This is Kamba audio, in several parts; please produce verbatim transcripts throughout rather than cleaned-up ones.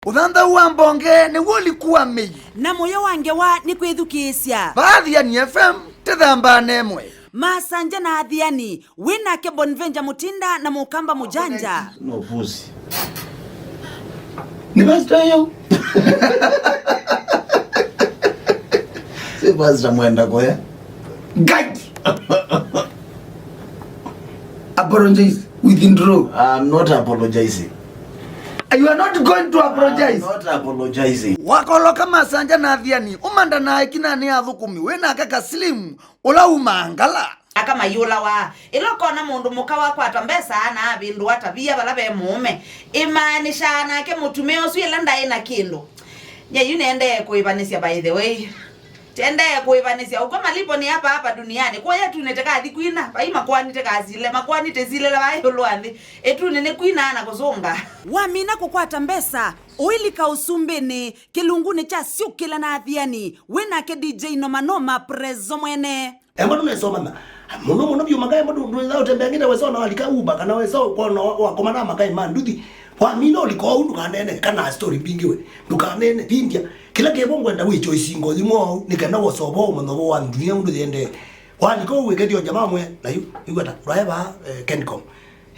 Ũthanthau wa mbonge nĩw'o ũliku wa mĩi. Na mũyo wa ngewa nĩ kwĩthukĩĩsya. Vaa Athiani F M, tĩthambaa na ĩmwe. Masanja na Athiani, wĩ nake Bonventure Mũtinda na Mũkamba Mũjanja. No pussy. Nĩ pastor yo. Si pastor mwenda koya. Guide. Apologize. Withdraw. I'm not apologizing. You are not going to apologize. I'm not apologizing. Wakoloka Masanja na Athiani, ũmantha na ĩkina nĩ athũkũmi, wĩ nake Kaslim, ũla umaa Ngala. Aka mayũlawa. Ĩla ũkona mũndũ mũka wakwatwa mbesa na avĩndũa tavia vala ve mũũme, ĩmaanishaa nake mũtumĩa ũsu ĩla ndaĩ na kĩndũ. Nye yu nĩendee kũĩvanĩsya, by the way. Tendee kũĩvanĩsya ũkw'a malipo nĩ apa apa duniani. Kũya ĩtunĩ tĩkathi kwina, vai makoani tĩkasile, makoani tĩsilĩla vaa ĩũlũ wa nthĩ. Ĩtunĩ nĩ kwina na kũsũnga. Wamina kũkwata mbesa, ũilika ũsumbĩnĩ, kĩlungunĩ kya syũkĩla na Athiani, wĩ nake D J Noma Noma Prezo mwene. Emba ndũnesomana. Mũno mũno vyũ makae mũndũ ndwĩza ũtembea ngĩte wesa ona walika Uber kana wesa ũkona wakomana makae ma nduthi. Wamina ũlika ũu ndũkanene kana story mbingĩ we. Ndũkanene, vindya. Kĩla kĩvo ngwenda wĩ choice ngo thimo ũu, nĩ kana wosova ũmanyo wa ndunia ũndũ yende. Walika ũu wĩkethio jamaa mwe, na yu, yu ata, rwae va, eh, Kencom.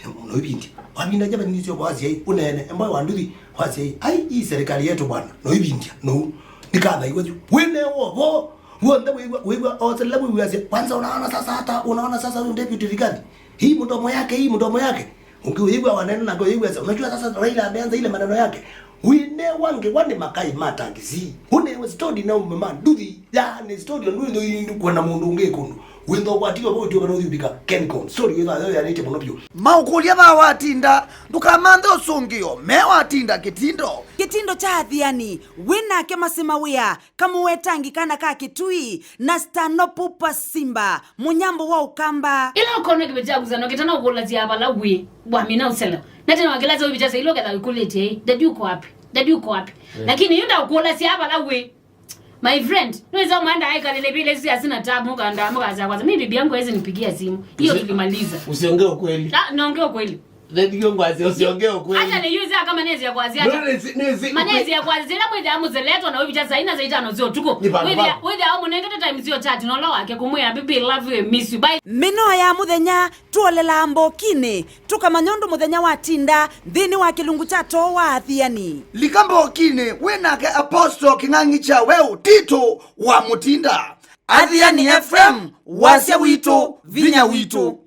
Em, no ivindi. Wavinda java nisio kwa asyai, ũnene, emba wa nduthi, wa asyai. Ai, hii serikali yetu bwana, no ivindia, no. Nikathaiwa yu. Wene wovo, wonde wĩw'a, wĩw'a, osele wĩw'a asya, kwanza unaona sasa hata, unaona sasa huyu deputy Rigathi. Hii mdomo yake, hii mdomo yake. Ũngĩ ũyĩw'a wanene nake ũyĩw'a asya, unajua sasa Raila ameanza ile maneno yake. Wine wange wani makai ma taxi. Une story na ume ma nduthi. Yaani story ndu ndu ndu kwa na mũndũ ũngĩ kũndũ. Wĩtho kwatiwa bo tio kana ũthiũthika Kencom. Story wĩtha yo yanĩte mũno biũ. Maũkũlya va watinda, ndũkamanthe ũsũngĩo, me watinda kĩtindo. Kĩtindo kya Athiani, wĩ nake Masima wĩa, Kamũwetangi kana ka Kĩtui, na Stano Pupa Simba, mũnyambo wa Ũkamba. Ĩla ũkona kĩveti kyaku sana, ũkĩtana ũkũlasya vala wĩ, wamina ũsela. Na tena wakĩlasya wĩvĩtasya ilo ketha wĩkũlĩtye, "Daddy uko wapi? Daddy uko wapi?" Lakini yu ndakũlasya vala wĩ. My friend, nĩwĩsa mwaenda aikalile vile si asina tabu, mukanda, mukasya kwanza, "Mimi bibi yangu hawezi nipigia simu." Hiyo tulimaliza. Usiongee ukweli. Ah, naongea ukweli. Ndio ngwasya usiongee ukweli. Hata ni yuzi kama nezi ya kwazia. No, nezi, nezi. Manezi ya kwazia, ila mwezi amuzeletwa na wibija saa ina za itano zio tuko. Wezi au munengete time zio chat, no la wake kumwea, "Baby, love you, miss you, bye." Mĩnoo ya mũthenya, tũolelaa mbokinĩ, tũkamanya ũndũ mũthenya watinda nthĩnĩ wa kĩlungu kya too wa Athiani. Lika mbokinĩ, wĩ nake Apostle Kĩng'ang'i kya Weũ, Tito wa Mũtinda. Athiani F M, wasya witũ, vinya witũ.